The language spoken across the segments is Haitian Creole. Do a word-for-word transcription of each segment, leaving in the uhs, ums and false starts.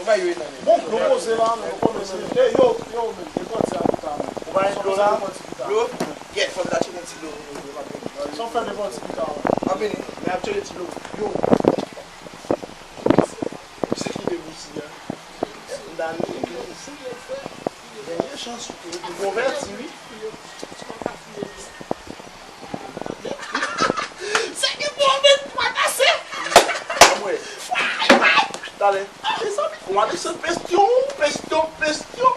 Ou bay yo nan men. Bon, nou poze la, men nou konnen se. Ey, yo, yo, men, e pòti a pita, men. Ou bay dlo la? Dlo? Yè, fò m ta tcheke yon ti dlo. Sa w fè de pòti pita, men? M ap vini. Men ap tcheke ti dlo. Yo. Se ki de bouti a? M ta vini. Dènye chans ou konvèti, wi. Sa ki bon, men, pa pase. Anmwe. Talè. Mezanmi, kòman desann pestyon, pestyon, pestyon.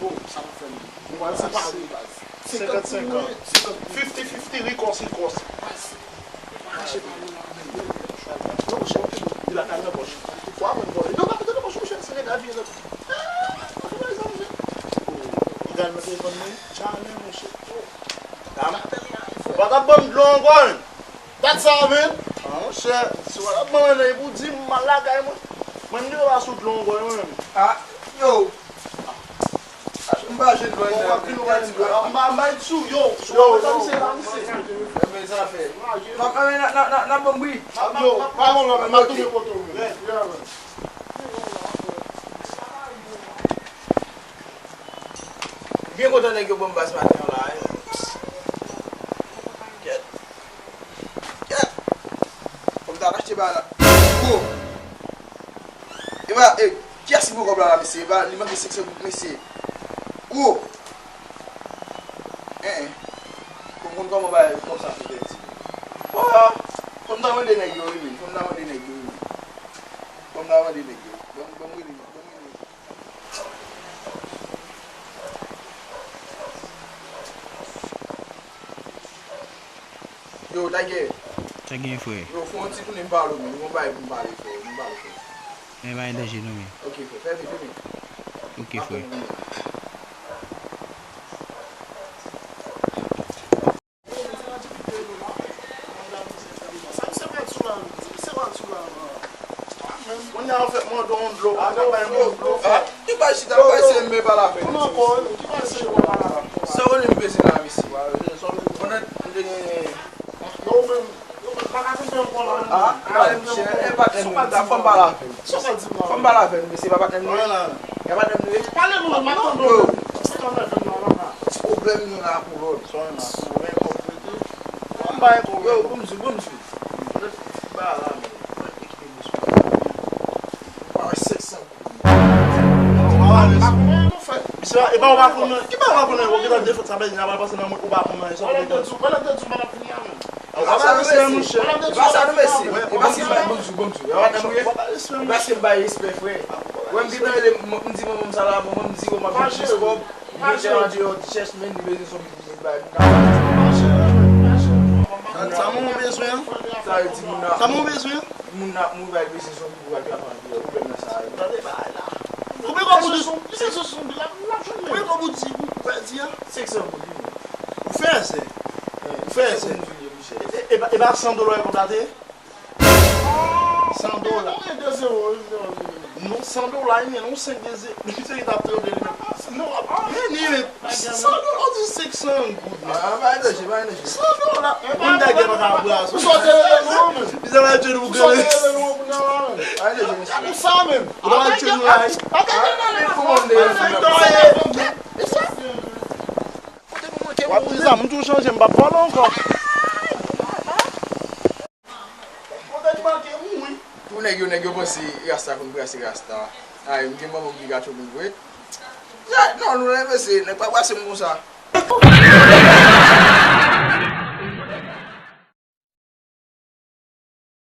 Yo, sa nou fè menm? Nou pral separe, baz. Senkant senkant. Fifty fifty, rikòs, rikòs. Mache pa nou la menm. Non, monchè, ok, bon. Li lakay nan pòch. Fò aprann vòlè. Non, pa mete nan pòch, monchè, se regal vye nan. Ah, pa fè bagay sa, monchè. Regal nan telefòn mwen, tjalè, monchè. Dam. Ou pa t ap ban m dlo ankò, menm. Dat sa, menm. Ah, monchè, si w pa t ap ban mwen dlo, e pou di m m al lakay mwen. Mwen, m gentan pa sou dlo ankò, mwen menm. Ah, yo. M pa jwenn dlo nan men. M pa, m pa sou yo. Sou yo, yo. Sa misye la, misye. Enben, sa fè. M ap, enben, n a, n a, n a, n a ban m bri. Yo, pa yon lòt, m ap tounen kote w. Byen kontan nèg yo ban m baz maten an la, wi. Kèt. Kèt. Fò m ta al achte bagay la. Gwo. E pa, e, kiyès ki pran kòb la la, mesye? E pa, li manke senk san goud, mesye. Gwo. En, en. Fò m konn kòman bagay kòb sa fè pèdi. Oh! Fò m ta mande nèg yo, wi, men. Fò m ta mande nèg yo, wi, men. Fò m ta mande nèg yo. Ban m, ban m rele, ban m rele. Yo, Tiger. Sa gen, frè? Yo, fè yon ti tounen m pale w, men. Yon bagay pou m pale, frè. M pale, frè. Men pa gen danje, non, men. Ok, frè. Fè vit, wi, men. Ok, frè. Kounye a, an fèt, mwen dwe yon dlo. Mwen dwe bay yon dlo. Ki bay chita, bay se men pa la pen. Sa w konnen m peze la, mesye. Konnen m te gen. Ah, ah, monchè, e patnè m, fò m pale avè l. Fò m pale avè l, mesye, pa patnè m li ye. E patnè m li ye. Pale nou, m ap tande w. Pwoblèm nou la pou lòd. Yo, bonjou, bonjou. Ba la, men. Mwen ekipe bous mwen. Mwen senk san. Misye, e pa w pa konnen. Ki pa w pa konnen, ou gentan defèt sa, men, y a pa pase nan mwen, ou pa konnen, sa w konnen. Ou pa sa nou mesye. Ou pa sa nou mesye. E paske m bay bonjou, bonjou. E paske m bay respè, frè. Wè, m gentan rele, m di manman m sa la, manman m di, w m ap jwenn plis kòb. Li gentan andeyò, chèch, men li bezwen son. Sa moun bezwen an? Sa vle di moun nan. Sa moun bezwen an? Moun nan, moun bay bezwen son pou al travay andeyò, pwoblèm nan sa a. Tande bagay la. Konbyen kòb ou di? Konbyen kòb ou di pou pèdi a? Senk san goud, wi. Ou fè zè. Ou fè zè. E, e, e pa, e pa san dola kòb la te ye? San dola. Non, san dola, li mennen yon senk de zewo. Misye ki t ap tremble li menm. Non, men li, men san dola, ou di senk san goud, men. Ah, pa gen danje, pa gen danje. San dola. Moun ta gen pa ka brazo. Ou sot rele nou, men. Misye va tchwe nou gade. Ou sot rele nou, men. Pa gen danje, mesye. Gade sa, men. Ou ta va tchwe nou la, wi. Pa gen danje, men. W ap di sa, m tou chanje, m p ap vòlè ankò. Kote ki manke mouri? Pou nèg yo, nèg yo panse rasta konn brase rasta. Ay, m gen manman m ki ka tchwe m vre. Ya, non, nou lè mesye, nèg pa brase m konsa.